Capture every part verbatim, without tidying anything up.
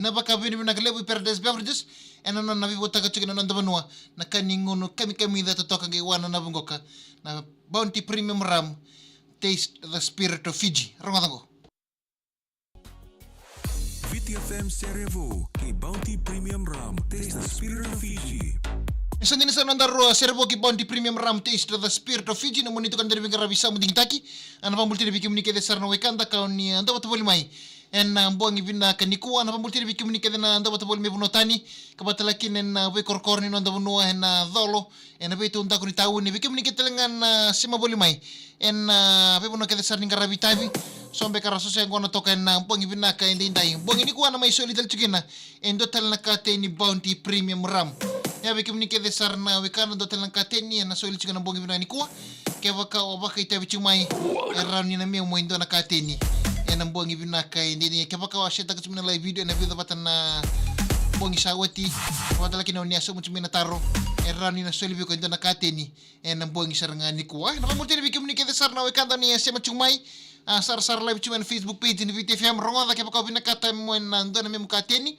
Na vakavinavinaka levu i Paradise Beverages ena nona veivuataka tiko na noda vanua na ka ni gunu kamikamica totoka qai wana na vuqoka na Bounty Premium Rum. Taste the spirit of Fiji. Rogoca qo. Viti F M Sere Vou kei Bounty Premium Rum. Taste the spirit of Fiji. Ni sa dina sa noda rua Sere Vou kei Bounty Premium Rum, Taste the spirit of Fiji. Na moni tuka deri veiqaravi sa mu digitaki. Ana vabulitini vei kemuni kece sara na wekada ka oni a dovata voli mai ena bogi vinaka nikua. Ana vabulitini vei kemuni kece na dovata voli mai vanua tani ka vata laki na ena veikorokoro ni noda vanua ena colo ena veitaudaku ni tauni. Vei kemuni kece tale ga na sema voli mai ena veivanua kece sara ni qaravi tavi. So beka ra so se gona toka ena bogi vinaka edaidai. Bogi nikua na mai soli tale tiko kina e dua tale na kateni Bounty Premium Rum. Ia vei kemuni kece sara na wekada dua tale na kateni ena soli tiko na bogi vinaka nikua. Kevaka o vakaitavi tiko mai e rawa ni na memu e dua na kateni ena bogi vinaka edaidai. Kevaka o setaka tiko mai na live video ena vica vata na bogi sa oti, vata laki na oni a sauma tiko mai na taro, e rawa ni na soli vei iko e dua na kateni ena bogi sara ga nikua. Na vabulitini vei kemuni kece sara na wekada ni a sema tiko mai, a sarasara live tiko mai na Facebook page ni Viti F M. Rogoca kevaka o vinakata mo ena dua na memu kateni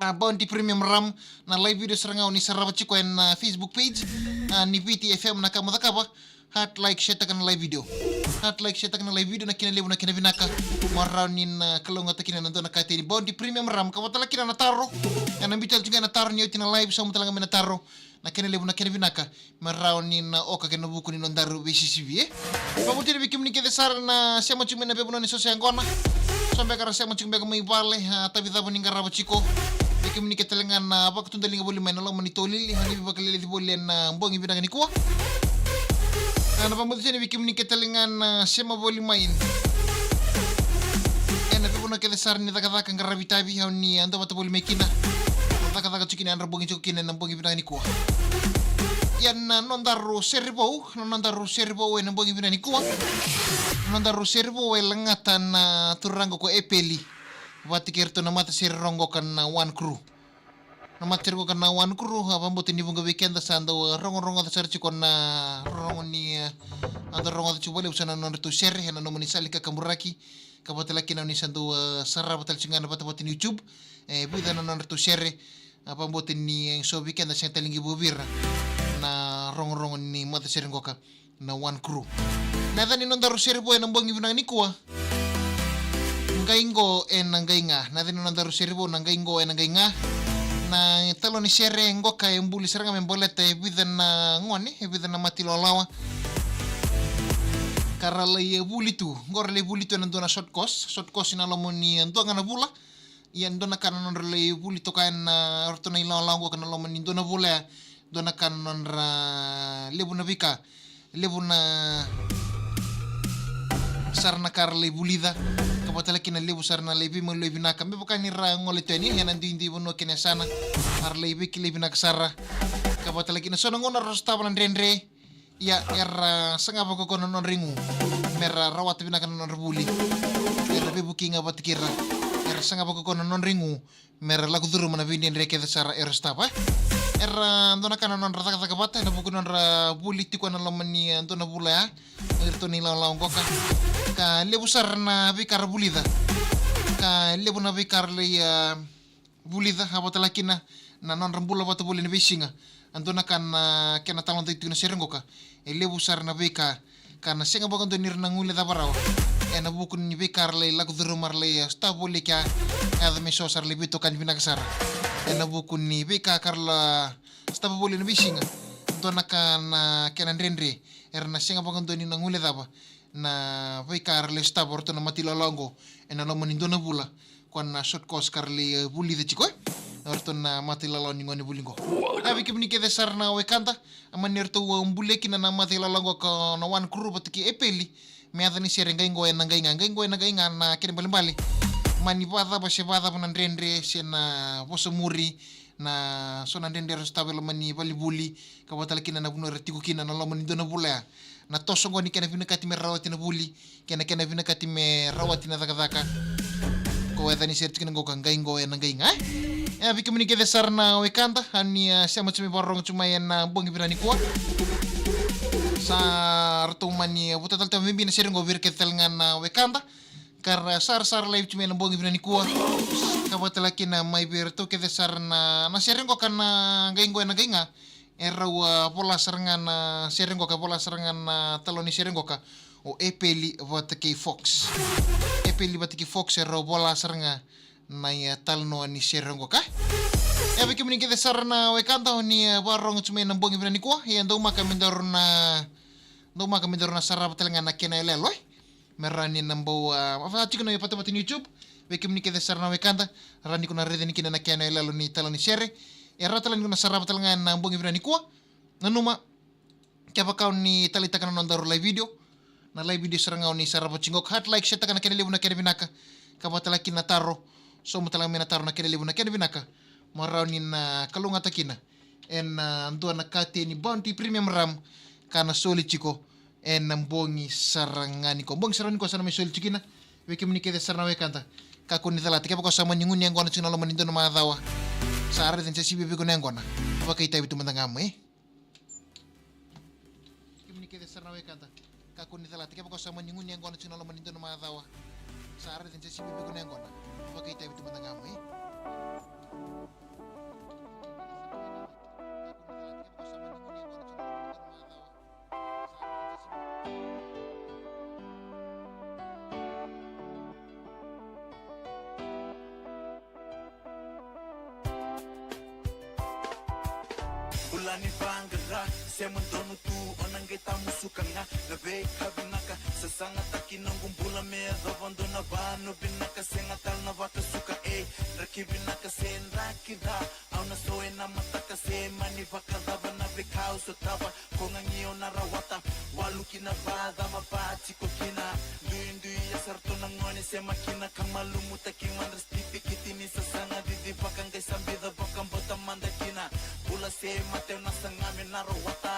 a Bounty Premium Rum, na live video sara ga oni sarava tiko ena Facebook page a ni Viti F M. Na ka mo cakava, heart, like, share taka na live video. Heart, like, share taka na live video na kena levu na kena vinaka mo rawa ni na kalougata kina na dua na kateni Bounty Premium Rum. Ka vata laki na na taro ena biu tale tiko ga na taro ni oti na live, sauma tale ga mai na taro na kena levu na kena vinaka me rawa ni na oka kei na vuku ni nodaru veisisivi e. Vabulitini vei kemuni kece sara na sema tiko mai na veivanua ni so se yaqona. So beka ra sema tiko beka mai vale, a tavi cava ni qarava tiko. Vei kemuni kece tale ga na vakatudaliga voli mai na loma ni tolili, a ni vakaleleci voli ena bogi vinaka nikua. A na vabulitini vei kemuni kece tale ga na sema voli mai ena veivanua kece sara ni cakacaka qaravi tavi, a oni a dovata voli mai kina. Cakacaka tiko kina, yadra bogi tiko kina ena bogi vinaka nikua. Ia na nodaru Sere Vou, na nodaru Sere Vou ena bogi vinaka nikua. Na nodaru Sere Vou e lagata na turaga ko Epeli vata kei iratou na matasere rogo ka na One Crew. Na matasere rogo ka na One Crew a vakabauta ni vuqa vei keda sa dau rogorogoca sara tiko na rorogo ni, a dau rogoca tiko vakalevu sa na nodratou sere ena nomuni sala ni kakaburaki. Ka vata laki na oni sa dau, a, sarava tale tiko ga na vatavata ni YouTube. E vica na nodratou sere. A vakabauta ni, e, so vei keda sega tale ni vuavira na rogorogo ni matasere qoka na One Crew. Na yaca ni nodaru Sere Vou ena bogi vinaka nikua, Qai Qo ena Qai Ga. Na yaca ni nodaru Sere Vou na Qai Qo ena Qai Ga. Na italanoa ni sere qoka e buli sara ga me baleta e vica na gone, e vica na mata ilawalawa ka ra lai, e, vuli tu. Qo ra lai vuli tu ena dua na short course. Short course ena loma ni, e, dua ga na vula. Ia dua na ka na nodra lai vuli toka ena, a, ratou na ilawalawa qoka ena loma ni dua na vula ya. Dua na ka na nodra, a, levu na veika, levu na sara na ka ra lai vulica. Ka vata laki na levu sara na lai veimaliwai vinaka me vaka ni ra gole tu yani ena duidui vanua kei na yasana. A ra lai veikilai vinaka sara. Ka vata laki na so na gauna ra sotava na dredre. Ia era saga vakaukauwa na nodra igu me ra rawata vinaka na nodra vuli. Era veivuke ga vata kei ira. Era saga vakaukauwa na nodra igu me ra lako curuma na veidredre kece sara era sotava. Era dua na ka na nodra cakacaka vata ena vuku ni nodra vuli tiko ena loma ni, e, dua na vula ya. O iratou na ilawalawa qoka. Ka levu sara na veika ra vulica. Ka levu na veika ra lai, e, vulica, a vata laki na, na nodra bula vata voli ena veisiga. A dua na ka na kena talanoataki tiko na sere qoka. E levu sara na veika ka na sega vakadua ni ra na guilecava rawa ena vuku ni veika ra lai lako curuma, ra lai, e, sotava voli kea. E yaco me so sa ra lai veitokani vinaka sara ena vuku ni veika ka ra la sotava voli ena veisiga. Dua na ka na kena dredre era na sega vakadua ni na guilecava na veika ra lai sotava o ratou na mata ilawalawa oqo ena loma ni dua na vula. Ko na short course ka ra lai, e, vulica tiko, e, o ratou na mata ilawalawa ni gone vuli oqo. Ia vei kemuni kece sara na wekada, a mani ratou, e, bulia kina na mata ilawalawa oqo ka na One Crew vata kei Epeli. Me yaca ni sere Qai Qo ena Qai Ga. Qai Qo ena Qai Ga na kena ibalebale, mani vakacava se vakacava na dredre se na vosa muri, na so na dredre era sotava e loma ni valevuli, ka vata laki na vanua era tiko kina na loma ni dua na vula ya. Na toso oqo ni kena vinakati me rawati na vuli kei na kena vinakati me rawati na cakacaka. Ko yaca ni sere tiko kina oqo ka Qai Qo ena Qai Ga, e? E, vei kemuni kece sara na wekada, a ni, e, sema tu me vakarorogo tu mai ena bogi vinaka nikua. Sa ratou mani, e, vota tale tu me bibi na sere oqo vei ira kece tale ga na wekada ka ra sarasara live tu mai ena bogi vinaka nikua. Ka vata tale kina mai vei iratou kece sara na, na sere qoka na qai qoya na qai ga. E rau a vola sara ga na sere qoka, vola sara ga na taloni sere qoka. O Epeli vata kei Fox. Epeli vata kei Fox e rau vola sara ga na ia talanoa ni sere qoka. E vei kemuni kece sara na wekada o ni e varogo tu mai na bogi vina nikua. Ia daumaka me daru na, daumaka me daru na sarava tale ga na kena yaloyalo e. Me rawa ni na bau a, a tiko na ipatapata ni YouTube. Vei kemuni kece sara na wekada, rawa ni ko na raica ni kina na kena yaloyalo ni talanoa ni sere. E rawa tale ni ko na sarava tale ga na bogi vina nikua. Nanuma, kevaka o ni taleitaka na nodaru live video, na live video sara ga o ni sarava tiko qo, heart, like, share taka na kena levu na kena vinaka. Ka vata tale kina na taro, sauma tale ga mai na taro na kena levu na kena vinaka. Mo rawa ni na kalougata kina ena dua na kateni Bounty Premium Rum ka na soli tiko ena bogi sara ga nikua. Bogi sara ga nikua sa na mai soli tiko kina. Vei kemuni kece sara na wekada, kakua ni calata, kevaka o sa mani gunu yaqona tiko ena loma ni dua na macawa, sa raica ni sa sivi vei iko na yaqona, vakaitavi tu mada ga mai. Kemuni kece sara na wekada, kakua ni calata, kevaka o sa mani gunu yaqona tiko ena loma ni dua na macawa, sa raica ni sa sivi vei iko na yaqona, vakaitavi tu mada ga mai. Bula ni vaqara, sema donu tu, o na qai tamusuka ga na veika vinaka. Sasagataki noqu bula me yacova dua na vanua vinaka, sega tale na vakasuka, ei. Draki vinaka se draki ca, au na sowe na mataka, se mani vakacava na veika au sotava. Ko gagi o na rawata, walu ki na va, cama va tiko kina. Duidui ya sa ratou na gone, sema kina ka malumutaki madra, stipi kiti ni sasaga, cici vaka qai sa bica, vakabauta mada kina. Bula se mate, au na saga me na rawata.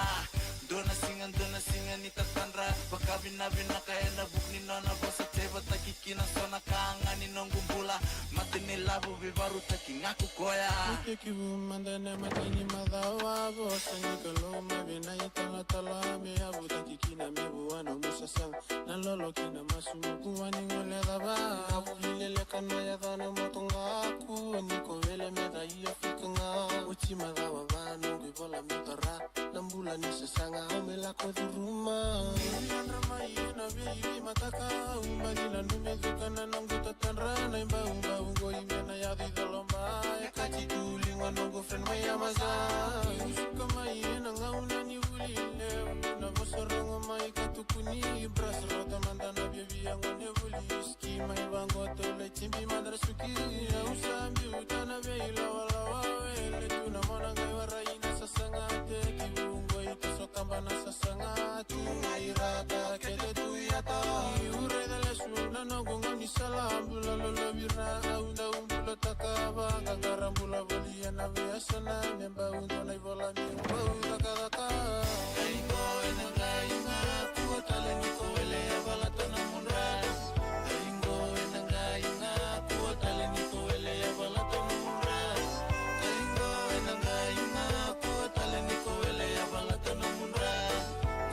Dua na siga, dua na siga ni tatadra, vakavinavinaka ena vuku ni nona vosa, tevataki kina so na ka ga ni noqu bula. Mate ni lavo, veivarutaki ga ko koya. Tekivu mada na mata ni macawa, vosa ni Kalou mai vei na italatala, me yavutaki kina me vua nomu sasaga. Na lolo kina masu, mo kua ni gole cava. Au leleka na yacana mo toqaku, ni ko wele me ca ia fika ga. Oti macawa va noqu ivola me tara, na bula ni sasaga au me lako curuma. Ni yadra mai ena veimataka, au mani nanumi cuka na noqu tatadra, na ibaubau qo i me na yaco i colo. Mai e kati tu liga noqu friend mai Amazon. Suka mai ena gauna ni vuli levu, na vosa rogo mai ka tukuni. Bras rota mada na viavia gone vuli. Ski mai vaqo tole tibi madra suki. Au sa biuta na veilawalawa, wele tu na mona qai warai na sasaga. Tekivu qo i toso kaba na sasaga. Tu mai rata kete tu yata. I ure da lesu na noqu gauna ni sala, bula lolovira au dau bula taka, vaqaqara bula voli ena veiyasana, me bau dua na ivola me bau cakacaka. Qai qo ena qai ga, kua tale ni ko wele, yavalata na mudra. Qai qo ena qai ga, kua tale ni ko wele, yavalata na mudra. Qai qo ena qai ga, kua tale ni ko wele, yavalata na mudra.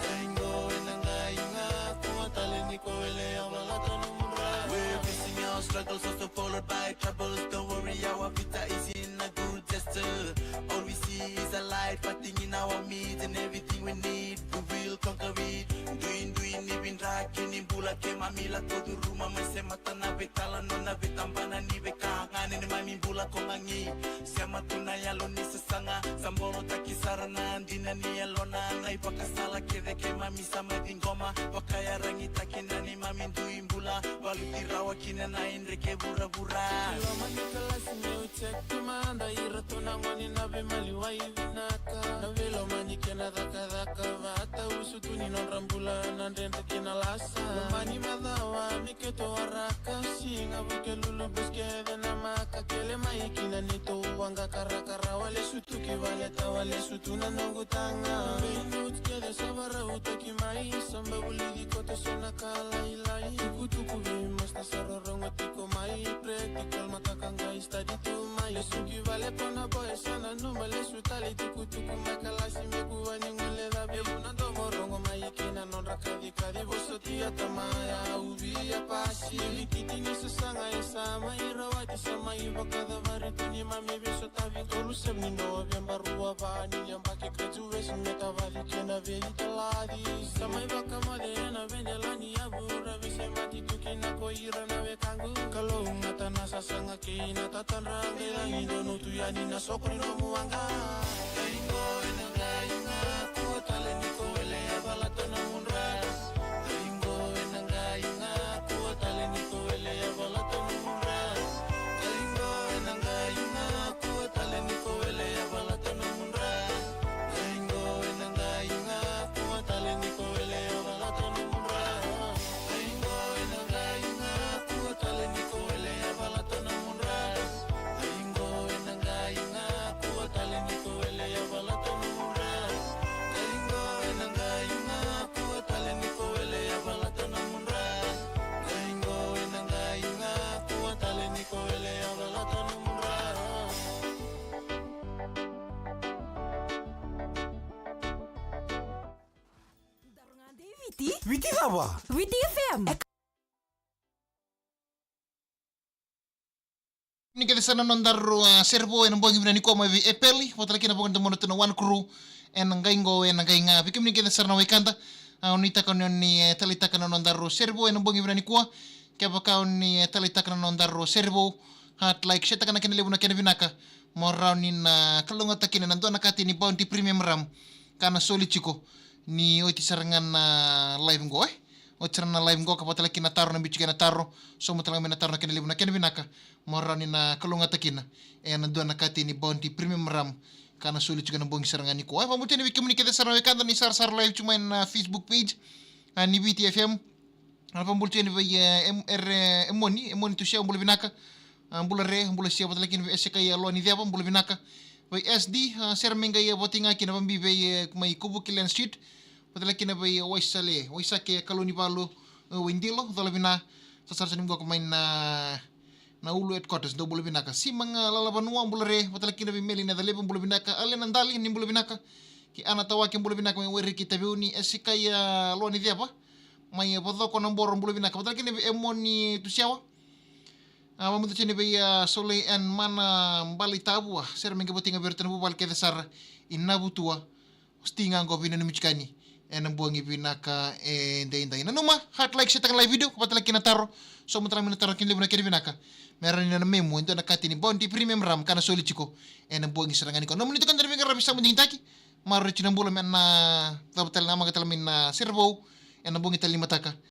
Qai qo ena qai ga, kua tale ni ko wele, yavalata na mudra. We're facing our struggles, also followed by troubles. Don't worry, our future is in a good gesture. All we see is a light fighting in our midst, and everything we need, we will conquer it. Duidui ni veidraki ni bula, keimami lako curuma mai, sema tana veitalanoa, na veitabana ni veika ga ni neimami bula ko gagi. Sema tu na yalo ni sasaga, sa bolotaki sara na dina ni yalona, na ivakasala kece keimami sa mai ciqoma, vakayaragitaki na neimami dui bula, valuti rawa kina na idreke vuravura. Loma ni kalasi meu check tu mada, iratou na gone na veimaliwai vinaka, na veilomani kei na cakacaka, vatau sutu ni nodra bula na dredre kei na lasa. Loma ni macawa me keitou waraka, siga Vukelulu, bus kece na maka, kele mai kina neitou waqa, karakara wale, sutu ki vale, tawa lesu tu na noqu taga. Vei notes kece sa varautaki mai, sa bau vulici koto so na ka lailai. Tukutuku vei master sa rorogo tiko mai, practical mataka qai study tu mai. Lesu ki vale ko na boy, sa nanuma lesu tale, tukutuku mai kalasi me kua ni gole. Vei na domo rogo mai kina nodra kacikaci, vosotia tamaya au via pasi. Likiti ni sasaga e sa mai rawati, sa mai vakacavari tu ni mami veisotavi. Tolu seven ni Noveba rua va ni yabaki, graduation me tavaci kena veitalaci. Sa mai vakamoce ena veidelani, a vura veisemati tu kina ko ira na wekaqu. Kalougata na sasaga kei na tatadra, qai lagi donu tu yani na soko ni nomu waqa. Qai qo ena qai ga, kua tale ni ko wele, a valata na mudra. Qai qo ena qai ga, kua tale ni ko wele, a valata na mudra. Qai qo ena qai ga, kua tale ni ko wele, a valata na mudra. Qai qo ena qai ga, kua tale ni ko wele, a valata na mudra. Qai qo ena qai ga, kua tale ni ko wele, a valata na mudra. Qai qo ena qai ga, kua tale ni ko wele, a valata na mudra. Qai qo ena qai ga, kua tale ni ko wele, a valata na mudra. Qai qo ena qai ga, kua tale ni ko wele, a valata na mudra. Viti? Viti cava? Viti F M. Ni kece sara na nodaru, a, servo ena bogi vinaka nikua mai vei Epeli, vata kei na vakadomona tu na One Crew, ena qai qo, ena qai ga. Vei kemuni kece sara na wekada, a, o ni taka ni, ni, e, taleitaka na nodaru servo ena bogi vinaka nikua, kevaka o ni, e, taleitaka na nodaru servo, heart like, share taka na kena levu na kena vinaka, mo rawa ni na kalougata kina na dua na kati ni Bounty Premium Rum, ka na soli tiko, ni oti sara ga na live qo, e? Oti sara na live qo ka vata kei na taro, na biuti kei na taro, sobu tale ga mai na taro na kena levu na kena vinaka, mo rawa ni na kalougata kina, ena dua na kati ni Bounty Premium Rum, ka na soli tiko ena bogi sara ga nikua. E, vakabula tale vei kemuni kece sara na wekada ni sarasara live tu mai na Facebook page, a, ni Viti F M. A, vakabula tale vei, e, em-, ere, e, Emoni, Emoni Tusia, bula vinaka. A, bula re, bula sia, vata kei na vei Esekai, a, Loa ni Ceva, bula vinaka. Vei S D, a, sere me qai, e, vata ga kina vabi vei, e, mai Kuvuki Land Street. Vata kei na vei, e, Waisale, Waisake, Kalou ni Valu, e, Waidilo, cola vina. Sa sara sa ni qo ka mai na, na Ulu Headquarters, dou bula vinaka. Sima ga Lala Vanua, bula re, vata kei na vei Meli na Calevu, bula vinaka. Ale na Dali, ni bula vinaka. Kei Ana Tawake, bula vinaka, mai Wairiki Taveuni, Esekai, a, Loa ni Ceva. Mai, e, Vacoko na Boro, bula vinaka. Vata kei na vei Emoni Tusiawa. A, vakabula tale vei, a, Solei and Mana Bali Tavua. Sere me qai vata ga vei iratou na vuvale kece sara i Navutua. Oti ga qo vei na Numicikani. Ena bogi vinaka edaidai. Nanuma, heart like, share taka na live video, vata kei na taro. Sobu tale ga mai na taro kei na levu na kena vinaka. Me rawa ni na memu, e dua na kati ni Bounty Premium Rum, ka na soli tiko. Ena bogi sara ga nikua. Nomuni tukuna na veiqaravi sa mai digitaki. Maroroi tiko na bula me na cava tale, namaka tale mai na servo. Ena bogi tale ni mataka.